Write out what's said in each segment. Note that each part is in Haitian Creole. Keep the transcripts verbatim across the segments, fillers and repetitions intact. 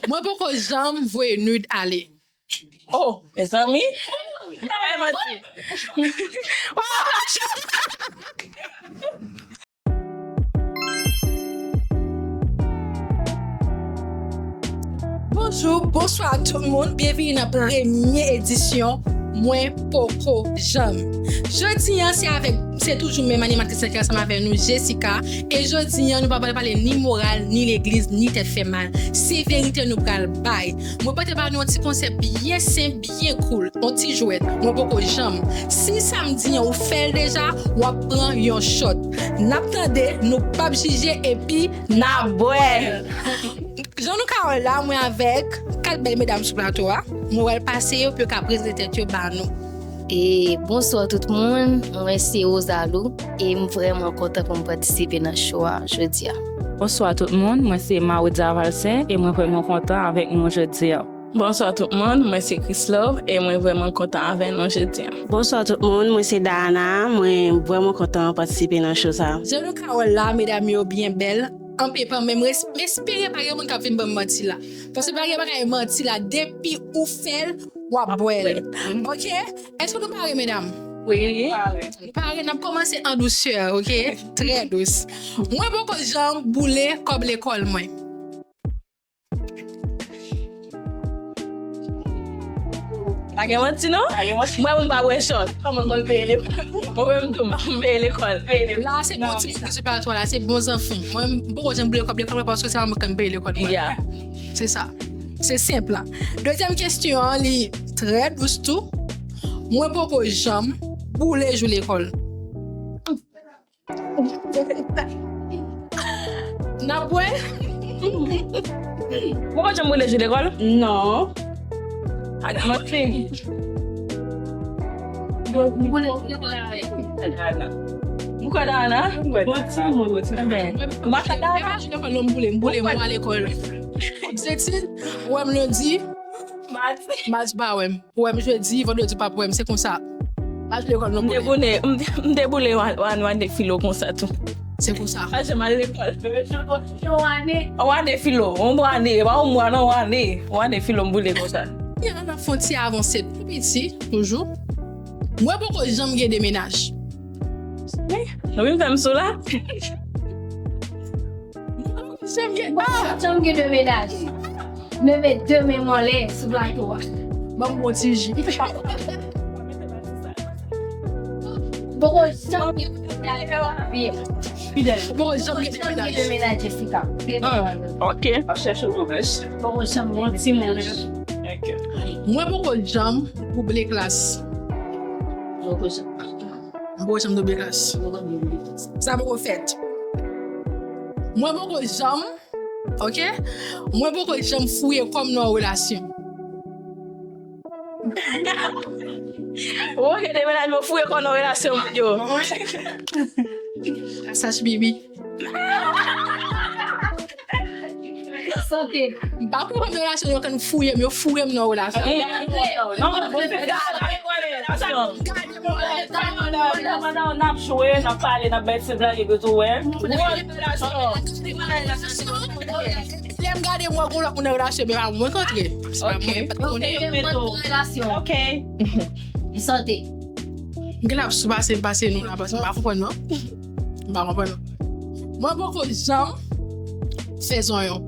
Mwen poko janm voye nude ale. Oh, mezanmi. Sa bay manti. Bonjou, bonswa tout moun. Byenvini nan premye edisyon Mwen Poko Janm. Jodi a, se avèk, se toujou menm animatris la ki ansanm avèk nou, Jessica. E jodi a, nou pa pral pale ni moral, ni legliz, ni tèt fè mal. Se verite nou pral bay. Mwen pote ba nou yon ti konsèp byen senp, byen cool, yon ti jwèt. Mwen poko janm. Si sa m di an ou fè l deja, w ap pran yon shot. N ap tande, nou p ap jije, epi n ap bwè l. Jan nou ka wè la, mwen avèk kat bèl medam sou plato a. Mwen wè l pase yo pou yo ka prezante tèt yo ba nou. E bonswa tout moun, mwen se Rosalou e m vrèman kontan pou m patisipe nan show a jodi a. Bonswa tout moun, mwen se Maritza Valcin e mwen vrèman kontan avèk nou jodi a. Bonswa tout moun, mwen se Chrislove e mwen vrèman kontan avèk nou jodi a. Bonswa tout moun, mwen se Dana, mwen vrèman kontan patisipe nan show sa. Jan nou ka wè la, medam yo byen bèl, anpil pan, men m res-, m espere pa gen moun k ap vin ban m manti la. Paske pa gen bagay manti la, depi ou fè l, w ap bwè l. Ok? Èske nou pare, medam? Wi. Nou pare, n ap kòmanse an dousè, ok? Trè dous. Mwen poko janm boule kòb lekòl mwen. Pa gen manti, non? Pa gen manti. Mwen, mwen pa bwè shot. Kòman kòl peye lekòl? Mwen menm tou, m pa peye lekòl. La, se bon ti moun ki sou plato la, se bon zanfan. Mwen, m poko janm boule kòb lekòl mwen paske se pa mwen k konn peye lekòl mwen. Yeah. Se sa. Se senp la. Dezyèm kesyon an, li trè dous tou. Mwen poko janm boule jou lekòl. N ap bwè? Ou pa janm boule jou lekòl? Non. Ak manti. Ou kwè Dana? Bon timoun. Ou pa kwè Dana? Mwen pa jou lekòl non, m boule, m boule, mwen pa lekòl. Objektif, ou wè m lendi, madi pa wè m. Ou wè m jedi, vandredi pa pou wè m, se konsa. Pa jou lekòl non. M te boule, m te, m te boule wan, wan, wan de filo konsa tou. Se konsa. Pa janm al lekòl. Yon ane. Yon ane filo, yon bon ane, pa yon mwa non, yon ane. Yon ane filo m boule konsa. Kounye a n ap fè yon ti avanse tou piti, toujou. Mwen poko janm gen de mennaj. Wi, nou vin fè m sou la. Mwen poko janm gen, ah! Janm gen de mennaj. Leve de men m anlè sou plato a. Ban m bon ti ji. Poko janm gen de mennaj. Fidèl. Poko janm gen de mennaj. Jessica. Ah, ok. Ap chèche yon mennaj. Poko janm gen timoun. Ok. Mwen poko janm double klas. Poko janm. M poko janm double klas. Sa poko fèt. Mwen poko janm Ok? Mwen poko janm fouye kò m nan yon relasyon. Ou gen de mennaj mwen fouye kò nan relasyon moun yo. Sach bibi. Sante. M pa fouye kò m nan relasyon, yo konn fouye m, yo fouye m nan relasyon. Non, non, non, non, non, non, non, non, non, non, non, non, n ap jwe, n ap pale, n ap bay ti blage, yo tou wè. Lè m gade m wè gon lòt moun nan relasyon, men pa mwen k antre. Se pa mwen, pa konnen. Ok. Sante. M gen la sou pase, m pase nou la, paske m pa konprann non. M pa konprann non. Mwen poko janm fè zonyon.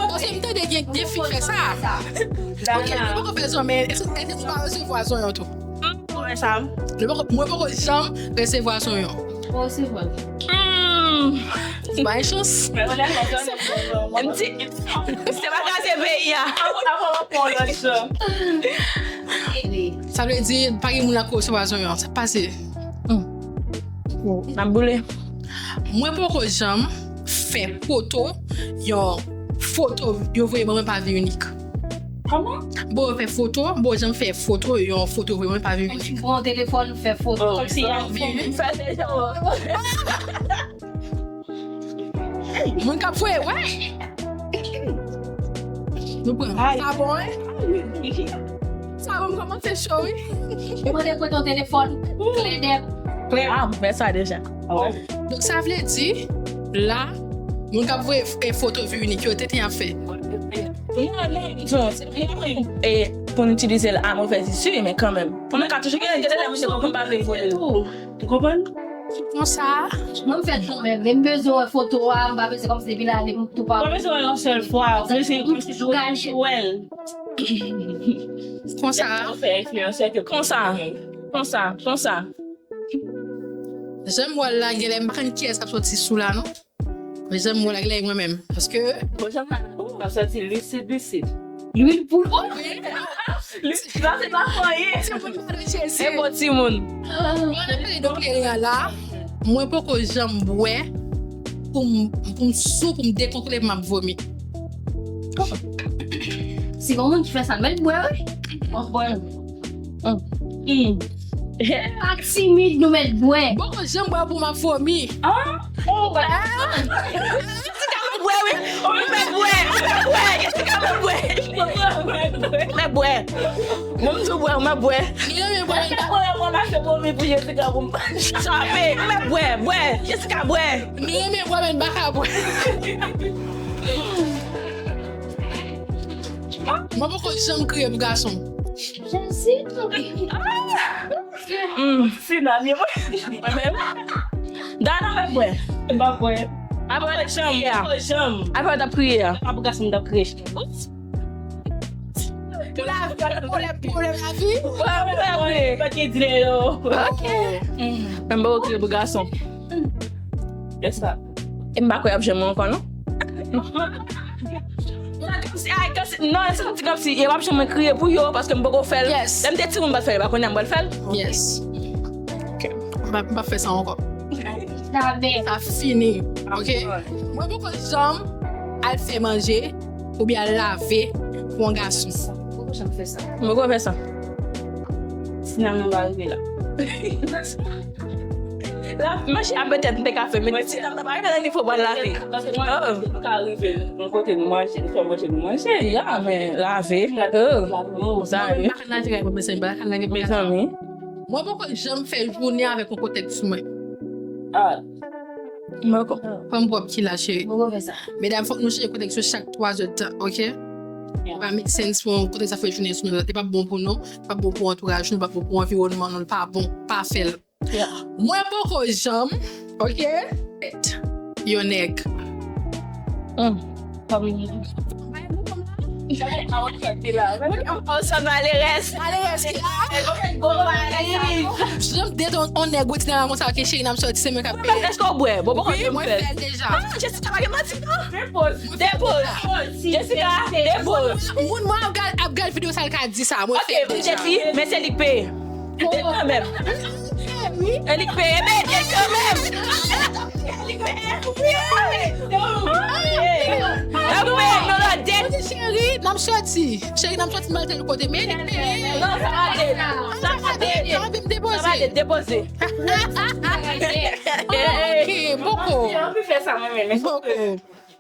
Paske m tande gen, gen fi k fè sa. Ok, nou poko fè zonyon, men èske, èske nou pa resevwa zonyon tou? Mwen sa. Nou poko, mwen poko janm resevwa zonyon. Mwen resevwa. Hmm. Bay chans. M di, se pa kraze peyi a. Sa vle di, pa gen moun la k resevwa zonyon. Sa pase. Hmm. N ap boule. Mwen poko janm fè foto, yon foto yo voye ban mwen pa Veronique. Kòman? Bon, yo fè foto, bon, janm fè foto, yon foto voye mwen pa Veronique. Ou pran telefòn, fè foto. Kòmsi y a fè deja. Moun k ap voye, wè. Nou pran. Ay. Sa bon, wi. Sa bon, m kòmanse cho, wi. Ou mande kote yon telefòn, klendèp. Ah, mwen fè sa deja. Donk, sa vle di, la, moun k ap voye f- e foto vi inik yo, te te ap fè. Non, non, non, se mwen, e, pou n itilize l a movèz isi, men kanmenm. Pou mwen ka toujou gen, gen de lè mwen se konn pa vle voye l. Ou konprann? Konsa, mwen m fè kanmenm, men m bezwen wè foto a, m pa bezwen kòmsi depi l ale, m tou pa. Mwen bezwen wè yon sèl fwa, mwen se toujou gade. Wè l. Konsa. Konsa, konsa, konsa. Jan m wè l la, genlè m pa konn kiyès k ap soti sou la, non. Men jan m wè l la, genlè e mwen menm. Paske. Bon, jan m wè l la, ou ap soti lisid, lisid. Lwil pou l. Oh! Lisid la, se pa fwaye. Se pou l pale Jezi. E bon timoun. Mwen ap pale de kleren an la, mwen poko janm bwè pou m, pou m sou, pou m dekontwole, pou m ap vomi. Si gon moun ki fè sa, l mèt bwè, wi. Mwen bwè. Mm. Pa timid, nou mèt bwè. Bon, janm bwè pou m ap vomi. Ah? Oh, ah. Jessica mèt bwè, wi. Ou mèt bwè. Ou mèt bwè. Jessica mèt bwè. Mèt bwè. Mwen, m tou bwè, ou mèt bwè. Nou renmen bwè, men pa. Mwen, mwen, m achte vomi pou Jessica pou m. Chape, mèt bwè, bwè. Jessica bwè. Nou renmen bwè, men pa ka bwè. Mwen poko janm kriye pou gason. Jezi. Mm. Sinami, mwen. Mwen menm. Dana mèt bwè. M pa bwè. Apre w t ap kriye a. Janm. Apre w t ap kriye a. Pa pou gason m t ap kriye. Pou la, pwoblèm, pwoblèm lavi. Pwoblèm lavi. Pa ki di yo. Ok. Men m poko kriye pou gason. Yes, sa. E m pa kwè y ap janm ankò, non. Sa kòmsi, ay, kòmsi, non, se santi kòmsi, e w ap janm kriye pou yo, paske m poko fè l. Yes. Lè m te timoun, m pa t fè l, e pa kounye a m pral fè l. Yes. Ok. M pa, m pa fè sa ankò. Sa fini. Ok. Mwen poko janm al fè manje oubyen al lave pou yon gason. Poko janm fè sa. M poko fè sa. Sinam nan pa rive la. La, manje a petèt m te ka fè, men ti dam nan pa rive nan nivo pral lave. Paske mwen, oh, nou ka rive yon kote nou manje, nou fè manje nou manje. Ya, men lave. Oh, sa mwen, wi. M pa ka lave kay mwen, mezanmi, m pa ka lave kay mwen. Mezanmi. Mwen poko janm fè jounen avèk yon kotèks sou mwen. Ah. Mwen poko. Fanm pwòp ki la, cheri. Poko fè sa. Medam, fòk nou chanje kotèks yo chak twa zè tan, ok? Yeah. Pa make sense pou yon kotèks ap fè jounen sou nou. Li p ap bon pou nou, li p ap bon pou antouraj nou, li p ap bon pou anviwònman nou, li pa bon, pa fè l. Yeah. Mwen poko janm, ok? Yon nèg. Mm. Kòm li. Ansanm malerèz. Malerèz ki la. Janm dete yon nèg wè ti nan la konsa, ok, cheri, n ap sòti, se mwen k ap peye. Èske w bwè? Bon, bon, wi, mwen fè l deja. Ah, Jessica pa gen manti, non. Depoz. Depoz. Jessica, depoz. Moun mwen ap gad, ap gad videyo sa, l ka di sa. Mwen fè l deja. Ok, poutèt li, men se li k peye. Ede kanmenm. E li k peye, men ede kanmenm. L ap peye nou lòt dèt. Cheri, n ap sòti. Cheri, n ap sòti, m al tèl kote, men li k peye. Non, sa pa dèt. Sa pa dèt. Sa pa dèt, depoze. Sa pa dèt, depoze. Ok, poko. Poko.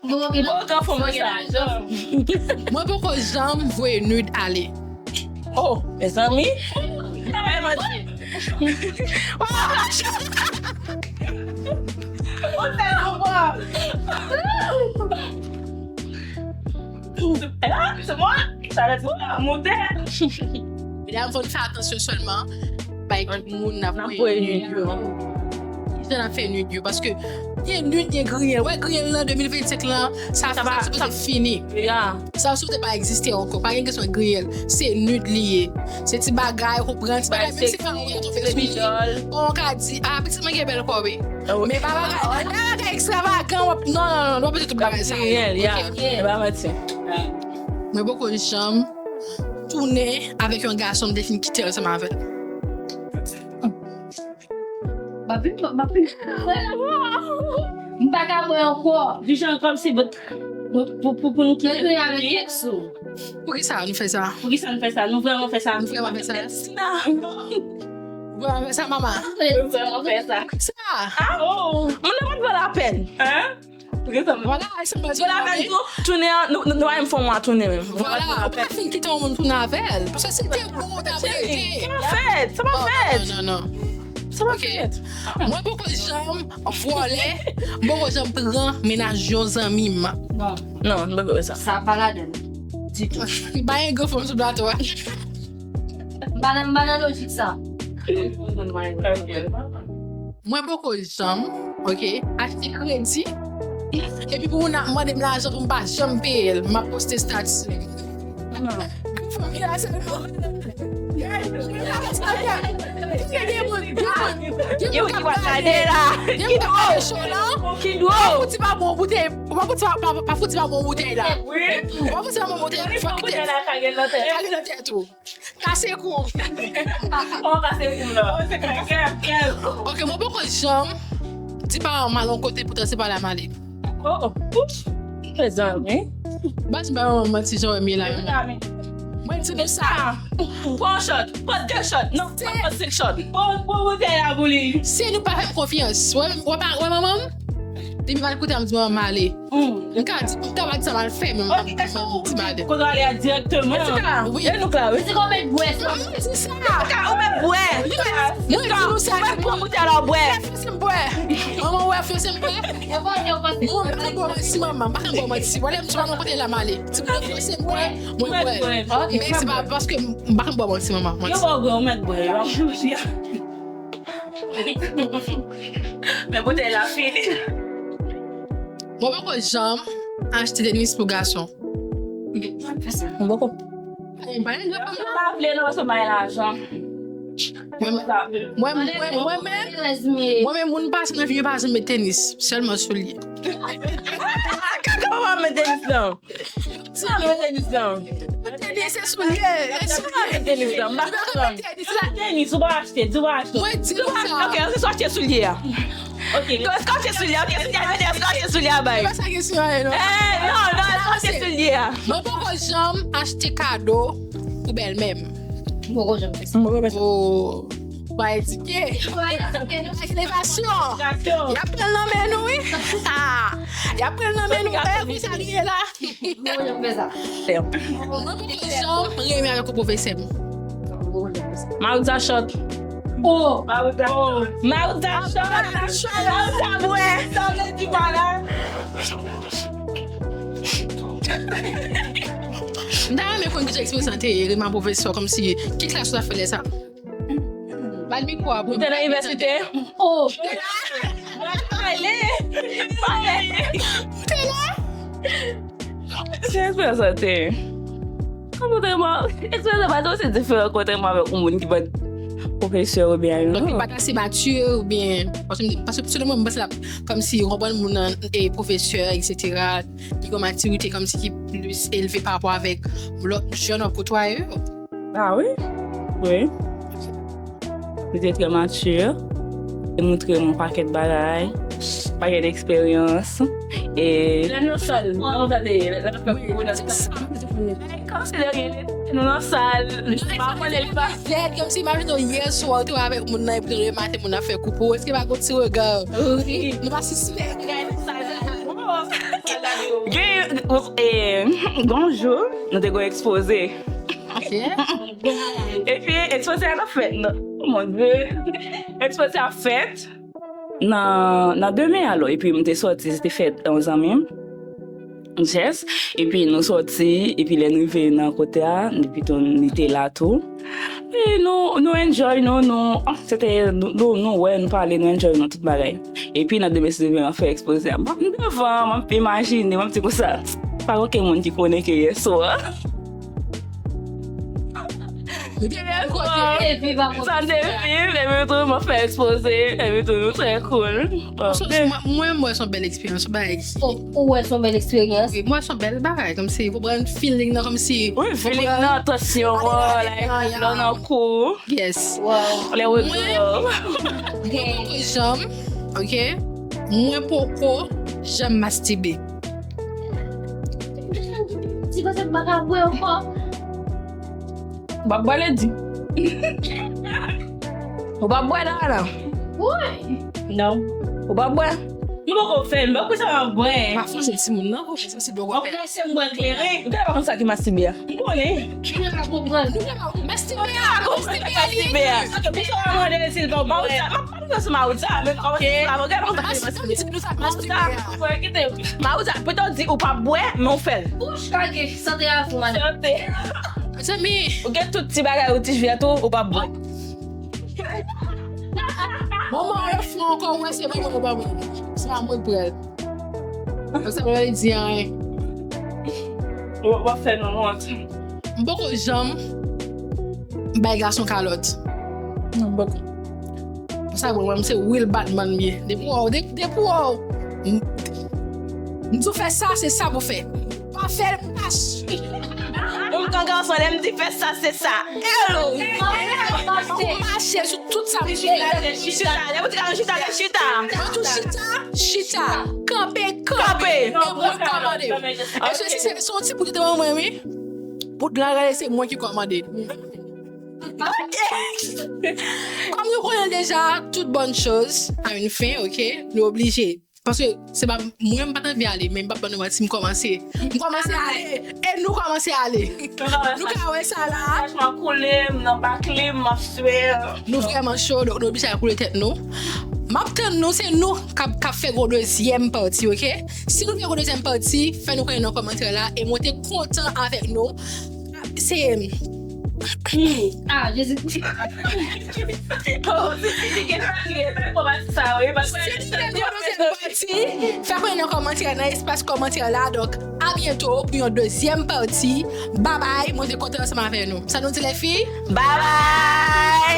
Bon, gen bon, gen bon, gen bon. Mwen poko janm voye nude ale. Oh, mezanmi. Ou tèlman bon. Ah, se mwen. Sa vle di mwen moute. Medam, fò n fè atansyon sèlman. Bay moun n ap voye nude yo. Kijan n ap fè nude yo? Paske gen nude, gen griyen. Wè griyen lan de mil vennsenk lan, sa, sa sipoze fini. Sa sipoze pa egziste ankò. Pa gen kesyon griyen. Se nude li ye. Se ti bagay, ou konprann? Ti bagay, menm si fanmi ou tonbe sou li. Bon, ou ka di, ah, pitit mwen gen bèl kò, wi. Men pa bagay, pa bagay ekstravagan, w ap, non, non, non, w ap mete tout bagay sa yo. Ok. Mwen poko janm tounen avèk yon gason m te fin kite ansanm avè l. M pa vin, m pa vin. M pa ka bwè ankò. Di jan kòmsi, pou, pou, pou, pou nou kite. Mwen tounen avèk èks ou. Poukisa nou fè sa? Poukisa nou fè sa? Nou vrèman fè sa? Nou vrèman fè sa? Tina. Nou vrèman fè sa, mama? Nou vrèman fè sa? Sa. Ah, oh. Moun nan pa t vo lapèn. Hein? Vwala, se mwen. Vwala, men tou, tounen an, nou, nou, nou pa menm fè yon mwa tounen menm. Vwala, ou pa fin kite yon moun tounen avè l. Paske si l te bon, ou t ap rete. Sa pa fèt, sa pa fèt. Non, non, non, non. Sa pa fèt. Mwen poko janm vòlè, m poko janm pran mennaj yon zanmi m. Non, m poko sa. Sa pa ladan ditou. M pa gen gwo fanm sou plato a. M pa nan, m pa nan lojik sa. Mwen poko janm, ok, achte kredi. Epi pou moun ap mande m lajan pou m pa janm peye l, m ap poste estati. Gwo fanmi la sèlman. Gen moun k ap gade la. Gen moun k ap gade show la. Pa fouti pa bon boutèy. Pa fouti pa bon boutèy la. Pa fouti pa bon boutèy. Fòk gen nan tèt ou. Kase kou. Kòman kase kou la? Ok, mwen poko janm di paran m al yon kote poutan se pa la m ale. Oh, oh. Mezanmi. Baz, m pa yon manti jan wè m ye la. Mwen di nou sa. Pran yon shot, pran de shot, non, pran senk shot. Pran boutèy la pou li. Si nou pa fè m konfyans, wè, wè, wè manman m? Depi m al kote a, m di manman m ale. M ka di, m ka pa di sa m al fè, men m di m ale. Kote w ale a direkteman. Wi. E nou klare. Se kòm met bwè sa. Mwen di sa. Ou mèt bwè. Mwen di nou sa. Ou mèt pran boutèy la bwè. Fòse m bwè. Manman wè, fòse m bwè. Mwen pa ka bò manti manman, m pa ka bò manti. Wale m ti pa nan kote la m ale. Ti moun fòse m bwè, mwen bwè. Men se pa paske m pa ka bò manti manman. Yo bò bwè, ou mèt bwè. Men boutèy la fini. Mwen poko janm achte tenis pou gason. Mwen poko. Mwen pa gen dwa. Mwen pa vle non, paske mwen lajan. Mwen, mwen, mwen, mwen menm, mwen menm, moun pase nan vi m, yo pa janm met tenis, sèlman soulye. Kaka pa met tenis nan. Sa met tenis nan. Tenis se soulye. Se soulye met tenis nan. M pa konn. Tenis ou pa achte, di ou pa achte. Mwen di ou sa. Ok, se sou achte soulye a. Ok. Èske w achte soulye a? Ok, soulye a, èske w achte soulye a bay? Se pa sa kesyon an ye non. Eh, non, non, èske w achte soulye a? Mwen poko janm achte kado pou bèlmè m. Mwen poko janm fè sa. Mwen poko fè sa. Oh. Ba edike. Ba edike nou. Elevasyon. Y ap pran l nan men nou wi. Y ap pran l nan men nou. E pou sa li ye la. Mwen poko janm renmen avèk yon pwofesè m. Maritza shot. Oh. Maritza shot. Maritza bwè. Sa w te di pa la. M ta renmen konn kijan eksperyans lan te ye, renmen pwofesè, kòmsi ki klas ou ta fè lè sa? Ba l mikwo a pou. Ou te nan inivèsite? Oh. Pale. Pale. Ou te la? Ki eksperyans sa te ye? Kontrèman, eksperyans sa pa t osi diferan kontrèman avèk yon moun ki pa t pwofesè oubyen yon. Donk, li pa t ase matye oubyen. Paske, paske selon mwen, mwen panse l ap kòmsi, ou konprann, moun nan e pwofesè, etsetera. Li gen matirite kòmsi ki plis elve pa rapò avèk lòt jèn w ap kotwaye yo. Ah wi. Wi. Li te trè matye. Li te montre m yon pakèt bagay, pakèt eksperyans. E lè nou nan sal, kòman sa te ye? Lè n ap fè kou nan sal. Kòmsi lè gen nou nan sal, li pa konnen li pa. Kòmsi imajine w yè swa ou te avèk moun nan epi lè maten moun nan ap fè kou pou ou. Èske pa gon ti rega? Wi. Nou pa sispèk. Gen, e, gon jou, nou te gen ekspoze. Ok. Epi, ekspoze a t ap fèt, non. Oh mon Dieu. Ekspoze a fèt nan, nan demen alò. Epi, m te sòti, se te fèt yon zanmi m. Jès. Epi, nou sòti. Epi, lè n rive nan kote a, epi tou, li te la tou. E nou, nou enjoy, nou, nou, ah, se te, nou, nou, nou wè, nou pale, nou enjoy, nou tout bagay. Epi nan demen si Dye vle, m ap fè ekspoze a. M devan, m ap imajine, m ap di konsa, pa gen okenn moun ki konnen ke yè swa. Yè swa, sa m te viv, epi tou, m ap fè ekspoze, epi tou, nou trè cool. Mwen, mwen, se yon bèl eksperyans, yon bagay ki. Ou, ou wè se yon bèl eksperyans? Wi, mwen, se yon bèl bagay, kòmsi, ou pran feeling nan, kòmsi. Wi, feeling nan, tansyon, like, lè w nan kou. Yes. Wow. Lè w. Mwen poko janm, ok? Mwen poko janm mastibe. Ti koze m pa ka bwè ankò. Ou pa bwè lendi. Ou pa bwè la la. Wi. Non. Ou pa bwè. Nou poko fè, m pa konn sa m ap bwè. Pa fòse timoun nan, fòse se bò. Mwen se m bwè kleren. Ou genlè pa konn sa ki mastibe a. M konnen. Nou genlè pa konprann. Nou genlè pa konprann. Mastibe a, mastibe a li ye. Mastibe a. Ok, pou sa w mande si l pa bwè. Maritza, m ap pale sou Maritza, men kòman se la, mwen genlè pa konn sa ki mastibe a. Maritza, pou wè, kite. Maritza, petèt w di ou pa bwè, men w fè l. Bouch kage, sante avou, madanm. Sante. Mezanmi. Ou gen tout ti bagay ou ti jwe tou, ou pa bwè. Manman, yon fwa ankò, ou wè se manman ou pa mwen. Se pa mwen k pral. Sa pa vle di anyen. W ap fè nou wont. M poko janm bay gason kalòt. Non, m poko. Sa mwen, mwen, se real bad man m ye. Depi w, depi, depi w, m, m di w fè sa, se sa pou fè. Pa fè l, m pa ch-, Ou m kan gason, lè m di fè sa, se sa. Hello! Ou mache sou tout sa m fè. Chita, lè m di gason chita, lè chita. Mwen tou chita, chita. Kanpe, kanpe. Kanpe. E mwen kòmande. E se, se, se yon ti bout de mwen, wi. Bout la, gade, se mwen ki kòmande. Ok. Kòm nou konnen deja, toute bonne chose a une fin, ok? Nou oblije. Paske se pa, mwen, m pa t anvi ale, men m p ap ban nou manti, m kòmanse. M kòmanse ale. E nou kòmanse ale. Nou ka wè sa la. Franchman, koule, m nan bakle, m ap swè. Nou vrèman cho, donk nou oblije al koule tèt nou. M ap tann nou, se nou k ap, k ap fè yon dezyèm pati, ok? Si nou fè yon dezyèm pati, fè nou konnen nan kòmantè la, e mwen te kontan avèk nou. Se Ah, Jezi. Oh, si, si, si, gen sa, gen sa, kòmanse sa, wi, paske si nou fè yon dezyèm pati, fè konnen nan kòmantè, nan espas kòmantè la. Donk, a byento pou yon dezyèm pati. Babay, mwen te kontan ansanm avè nou. Sa nou di, lèfi? Babay!